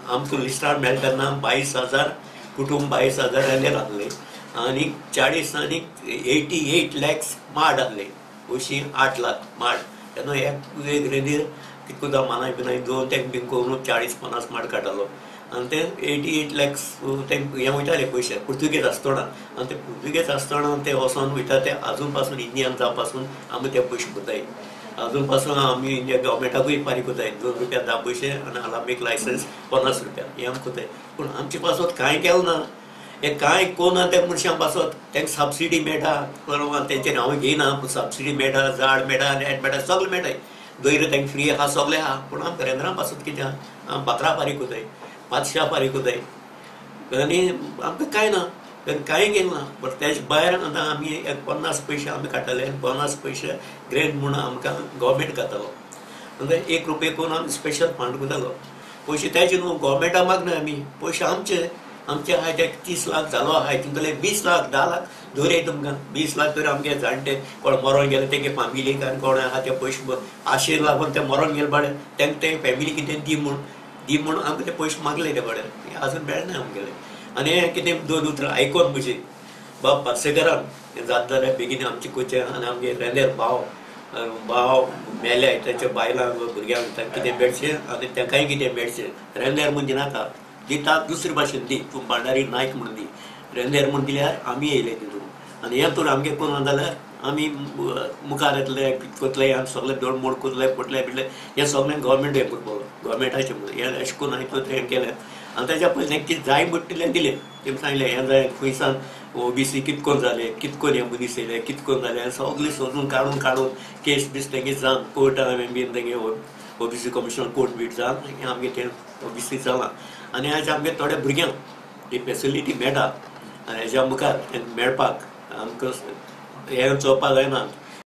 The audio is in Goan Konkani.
आमकां लिस्टार मेळटा तेन्ना 22,000 कुटुंब 22,000 रेंदेर आसले आनी 40 आनी 88 लॅक्स माड आसले, अशी 8 लाख माड. तेन्ना एक रेंदेर कितको जावं मानाय बिनाय दोन तेंक बीन करून 40-50 माड काडटालो आनी ते 88 लॅक्स तेंक हें वयताले पयशे पुर्तुगेज आसतना. आनी ते पुर्तुगेज आसतना ते वचोन वयता ते आजून पासून इंडियन जावं पासून आमी ते पयशे करताय. अजून पासून आमी इंडिया गव्हर्मेंटाकूय फारीक करताय 2 रुपया 10 पयशे आनी आलामीक लायसन्स 50 रुपया हें आमी करताय. पूण आमचे पासत कांय केलें ना, हें कांय कोना त्या मनशां पासत तांकां सबसिडी मेळटा, तेंचेर हांव घेयना पूण सबसिडी मेळटा, झाड मेळटा, नेट मेळटा, सगळें मेळटा, दोयर तांकां फ्री आहा, सगळें आहा. पूण आमकां रेंदेरां पासत कितें आहा, आमी 12 फारीक करताय, 500 फारीक करताय आनी आमकां कांय ना, कांय गेलें ना. बट तेजे भायर आतां आमी एक 50 पयशे आमी काडटाले, 50 पयशे ग्रेन म्हूण आमकां गव्हर्मेंट घातालो. म्हणजे 1 रुपये करून आमी स्पेशल फंड करतालो. पयशे तेजे न्हू गव्हर्मेंटा मागना आमी, पयशे आमचे आमचे आहाय ते 30 लाख जालो आहाय तितले 20 लाख 10 लाख दवरय तुमकां 20 लाख तरी आमगे जाणटे कोण मरोन गेले तेगे फॅमिलीक आनी कोण आहा ते पयशे आशेक लागून ते मरोन गेले बाडे तेंका ते फॅमिली कितें दी म्हूण दी म्हूण आमकां ते पयशे मागले ते बाडे आजून मेळना आमगेले. आनी हें कितें 2 उतरां आयकोन म्हजी बाब पार्सेकारान हें जाता जाल्यार बेगीन आमचें करचें आनी आमगे रेंदेर भाव भाव मेले तेंच्या बायलांक भुरग्यांक तांकां कितें मेळचें आनी तांकांय कितें मेळचें. रेंदेर म्हूण दिनाका, दिता दुसरे भाशेन दी, तूं भांडारी नायक म्हणून दी, रेंदेर म्हूण दिल्यार आमी येयले तितून. आनी हें तर आमगे करूं जाल्यार आमी मुखार येतले करतले आनी सगळें दोड मोड करतले पडले बिडले हें सगळें गव्हर्मेंट हें करपाक गव्हर्मेंटाचें म्हणून हें अशें करून हांवें हें केलें. आनी तेज्या पयलीं कितें जाय म्हणटा तितलें दिलें, तेमी सांगलें हें जाय खंयसान ओबीसी कित करून जालें, कित करून हें मनीस येयले, कित करून जालें, सगळें सोदून काडून काडून केस बीस तेंगे जावन कोर्टान बीन तेंगे ओबीसी कमिशनर कोर्ट बीट जावन आमगे तें ओबीसी जालां. आनी आज आमगे थोड्या भुरग्यांक ही फेसिलिटी मेळटा आनी हेज्या मुखार मेळपाक आमकां हें चोवपाक जायना.